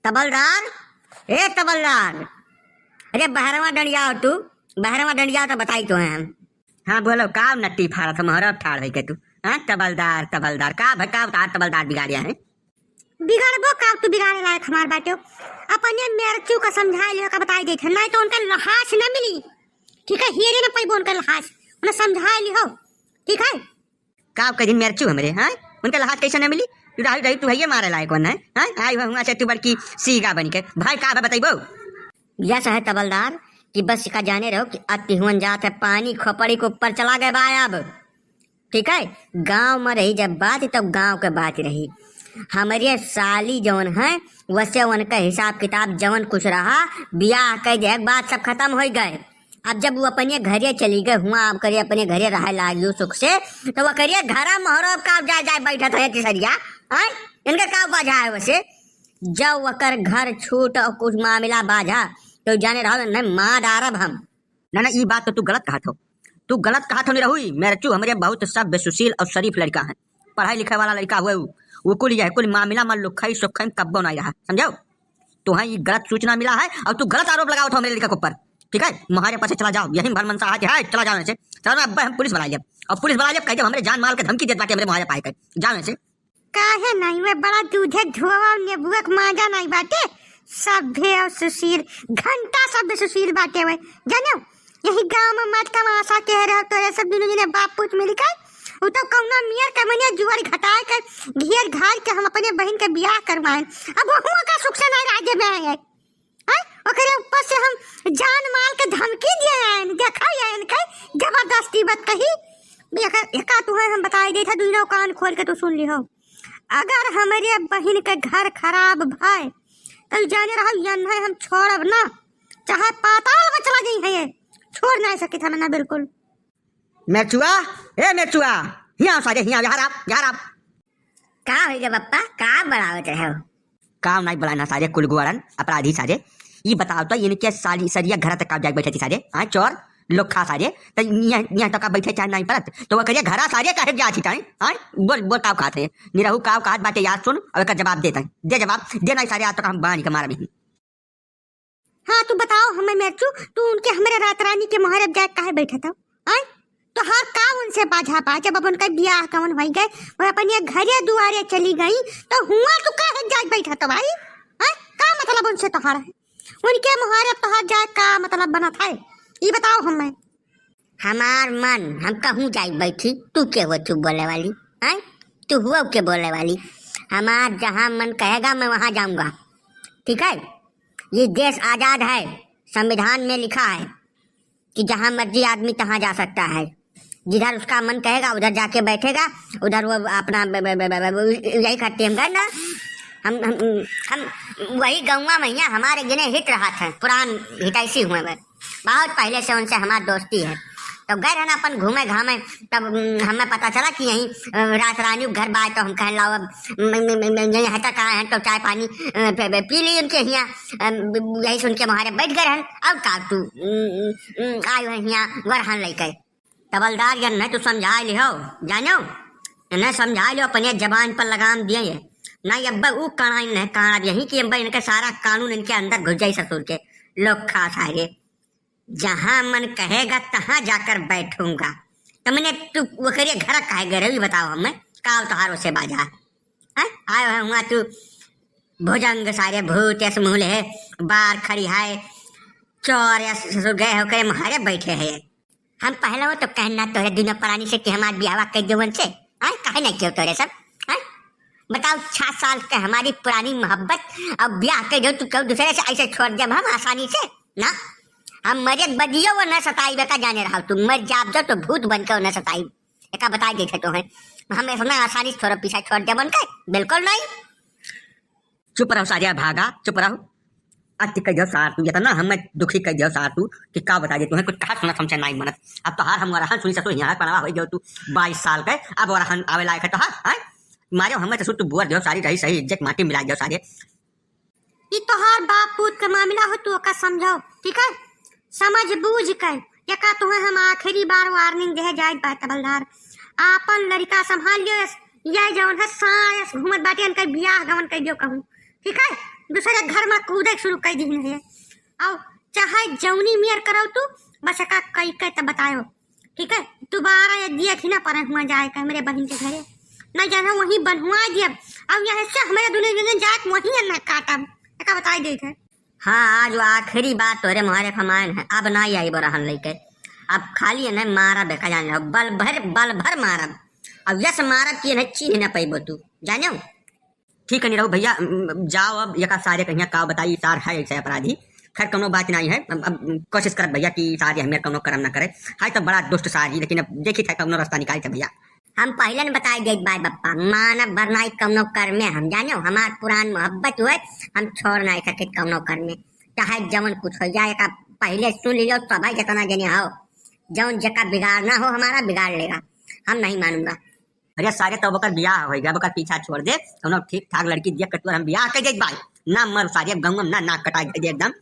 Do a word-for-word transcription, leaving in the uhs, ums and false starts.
तबलदार, ए तबलदार, अरे बहरवा डंडिया हो तू, बहरवा डंडिया तो बताई तो हैं हम। हाँ बोलो, का नट्टी फारत है, महरा ठाड़ होई के तू? हाँ, तबलदार, तबलदार, का भाई, का उतार तबलदार बिगाड़िया है? बिगड़बो का, तू बिगाड़े लायक हमार बाटे हो। अपने मेरचू का समझाए लियो का बताई देत है, नहीं तो उनका लहास न मिली, ठीक है? हियरे न पैबो उनका लहास, उन्हें समझाए लियो, ठीक है? का करी मेरचू हमरे, हाँ? उनका लहास कैसे न मिली? तू राहुल रही, तू हइये मारे लायक वन है, हाँ? आई हुआ हुआ से तू बड़की सीगा बन के, भाई का बा बताइबो? यस है तबलदार कि बस का जाने रहो कि अति हुअन जात है, पानी खोपड़ी के ऊपर चला गए बा अब। ठीक है, गाँव में रही जब बात, तब गाँव के बात रही। हमरे साली जौन है, वैसे उनका हिसाब किताब जौन कुछ रहा, बियाह कइ दे के बाद सब खतम होइ गए। अब जब वो अपने घरे चली गए हुआ, अब करे अपने घरे रहे लागियो सुख से, तो वो करिए घरा मोहरो का जाए जाए बैठत है तिसरिया, आय? इनका का बाझा है वैसे? जब वकर घर छूट और कुछ मामला बाझा, तो जाने रहो नहीं मार डारब हम। ना, ना, ई बात तो तू गलत कहत हो। तू गलत कहत हो, निरहुई। मेरचू हमरे बहुत सभ्य, सुशील और शरीफ लड़का है। पढ़ाई लिखे वाला लड़का हुए उ। वो कुल यह कुल मामला में लुखई सुखई में कब्बो नहीं रहा, समझो? तुहें ई गलत सूचना मिला है और तू गलत आरोप लगावत हो मेरे लड़का के ऊपर। ठीक है? मोहारे पर से चला जाओ। यही भल मनसा है कि है, चला जाओ यहाँ से। चलो ना, अब हम पुलिस बुला लेब। और पुलिस बुला लेब, कह देब हमरे जान माल के धमकी देत बाटे हमरे मोहारे पाए के। जाओ यहाँ से। काहे नाई वे बड़ा दूधे धुआवा नेबुआ के माजा नाई बाटे। सभ्य और सुशील, घंटा सभ्य सुशील बाटे वे। जानो, यही गाँव में मत तमाशा कह रहे हो, तोरे सब दुनों जने बाप पूत मिल के, उ तो कौनो मियर के मने जुआरी घटाए के, घेर घार के हम अपने बहिन के बियाह करवाएं। अब वहुआ का सुख से नाई राज्य में आए। हैं? ओकरे ऊपर से हम जान माल के धमकी दिए हैं, देखा ये इनके जबरदस्ती बात कही। एका, एका तुहें हम बताई देत है, दुनो कान खोल के तू सुन लिहो। अगर हमरे बहिन के घर खराब भय, तो जाने रहो, यन्हे हम छोड़ब ना, चाहे पाताल में चला जाई है, ये छोड़ नहीं सकित हम ना बिल्कुल। मेचुआ, ए मेचुआ, हियाँ सारे, हियाँ, यहाँ आप, यहाँ आप। का होई गे बप्पा, का बड़ावत रहे हो? काम नाई बड़ाना सारे, कुलगुआरन, अपराधी सारे। ई बताओ तो इनके साली सरिया घर तक का जाके बैठे थी सारे, हाँ चोर, लोग खा सारे। तो यहाँ, यहाँ तक का बैठे चाहे नाई परत, तो वो कहिए घरा सारे काहे जा छी ताई, हाँ? बोल, बोल का खात है? निरहू का खात बाटे याद सुन, और का जवाब देता है। दे जवाब, दे नाई सारे, आज तक हम बानी के मारा भी। हाँ, तू बताओ हमें मेरचू, तू उनके हमरे रात रानी के मोहरे जाए काहे बैठा था? आय? तोहार का उनसे बाझा बा? जब अब उनका बियाह कवन होई गए, वो अपने घरे दुआरे चली गई, तो हुआ तू काहे जाए बैठा था भाई? आय? का मतलब उनसे तोहार है? उनके मोहरे तोहार जाए का मतलब बनत है? ई बताओ हमें। हमार मन, हम कहूँ जाई बैठी, तू के हो तू बोले वाली, हैं? तू हुआ के बोले वाली? हमार जहाँ मन कहेगा, मैं वहाँ जाऊँगा, ठीक है? ये देश आजाद है, संविधान में लिखा है कि जहाँ मर्जी आदमी तहाँ जा सकता है, जिधर उसका मन कहेगा उधर जाके बैठेगा, उधर वो अपना ब-, ब-, ब-, ब-, ब-, यही खट्टी हम गए ना, हम, हम, हम वही गौवा में हियाँ हमारे गिने हित रहत हैं, पुरान हितैषी हुए हैं। बहुत पहले से उनसे हमार दोस्ती है। तो गए रहन अपन घूमे घामे, तब, उम, हमें पता चला कि यहीं, अ, रात रानी घर बाय, तो हम कहन लाओ अब, म-, म-, म-, म-, यहीं हटा कहाँ है, तो चाय पानी, अ, पे-, पे-, पी ली उनके हियाँ, अ, यही सुन के मोहारे बैठ गए रहन। अब का तू, उम, उम, उम, आयो है हियाँ वरहन लेके। तबलदार यन्हे तू समझाए लिहो, जानो, इन्हें समझाए लिहो, अपने जबान पर लगाम दिए ये। ना ये अब्बा ऊ काना इन्हें काना यही कि अब्बा इनके सारा कानून इनके अंदर घुस जाई ससुर के, लोग खा सारे। जहाँ मन कहेगा तहाँ जाकर बैठूंगा। तो मैंने तू वो करिए घर काहे गए रही बताओ हमें, का तोहार उसे बाजा? हैं? आयो है हुआ तू भुजंग सारे भूत यस मुँह ले है, बार खड़ी है, चोर यस ससुर गए हो करे मोहारे बैठे है। हम पहले वो तो कहना तोहरे दुनो प्राणी से कि हमार बियाहवा कर दे उनसे, आय, काहे नहीं कियो तोहरे सब, आय? बताओ, छह साल के हमारी पुरानी मोहब्बत, अब ब्याह कर दो, तू क्यों दूसरे से ऐसे छोड़ देब हम आसानी से? ना, हम मरे बदियो वो न सताई, बेका जाने रहो, तू मर जाब जो तो भूत बन के वो न सताई, एका बताई देते तो हैं, हम इतना आसानी से थोड़ा पीछा छोड़ देब उनके, बिल्कुल नहीं। चुप रहो सारे भागा, चुप रहो। अति कह दियो सार तू, इतना हमें दुखी कह दियो सार तू कि का बता दे तुम्हें, कुछ कहा सुना हमसे नाई मनत। अब तोहार हम वरहन सुनी ससुर यहाँ पड़वा हो गयो तू बाईस साल के, अब वरहन आवे लायक है तोहार, हैं? मारे हमें ससुर तू बुआ दियो सारी रही सही इज्जत माटी मिला दियो सारे। ई तोहार बाप पूत के मामला हो, तू ओका समझाओ, ठीक है? समझ बूझ कर, एका तुम्हें हम आखिरी बार warning दे जाए बा तबलदार, आपन लड़का संभाल लियो, यस, ये जौन है सायस घूमत बाटे, इनका बियाह गवन कर दियो कहूँ, ठीक है? दूसरे घर मा कूदे शुरू कइ दिहिन है। अउ चाहे जौनी मेर करउ तू, बस एका कइ के त बतायो, ठीक है? दोबारा ये दिया कि ना परे हुआ जाए के हमरे बहिन के घरे, ना जाना वहीं बन्हुआ दियब। अउ यहाँ से हमरे दुनो जने जाए के वहीं अन्ना काटब, एका बताइ देत है। हाँ, आज वो आखिरी बात तोरे मुहरे फमायन है, अब ना आइबो रहन लइके। अब खाली इन्हें मारब, एका जान लो, बल भर, बल भर मारब। अब यस मारब कि इन्हें चीन्ह न पइबो तू, जानेउ? ठीक है निरहू भइया, म, जाओ अब एका सारे कहिया का बताई, सार है ऐसे अपराधी। खैर कउनो बात नाहीं है, अब, अब कोशिश करब भइया कि सार ये हमें कउनो करम ना करे। है तो बड़ा दुष्ट सार ही, लेकिन अब देखी था कउनो रस्ता निकाल के भइया। हम पहिले न बताइ देत बाय बप्पा, मानब भर नाहीं कउनो करमे हम, जानेउ, हमार पुरान मोहब्बत हुए, हम छोड़ नाहीं सकित कउनो करमे, चाहे जवन कुछ होइ जाए, एका पहिले सुन लियो सब है जितना जने हो, जवन जेका बिगाड़ना हो हमारा बिगाड़ लेगा, हम नहीं मानूंगा। अरे सारे, तब ओकर बियाह होइ गया, ओकर पीछा छोड़ दे, कउनो ठीक ठाक लड़की दिया कटुआ हम बियाह कइ देत बाय, ना मर सारे, अब गउवा में ना नाक कटाइ दे एकदम।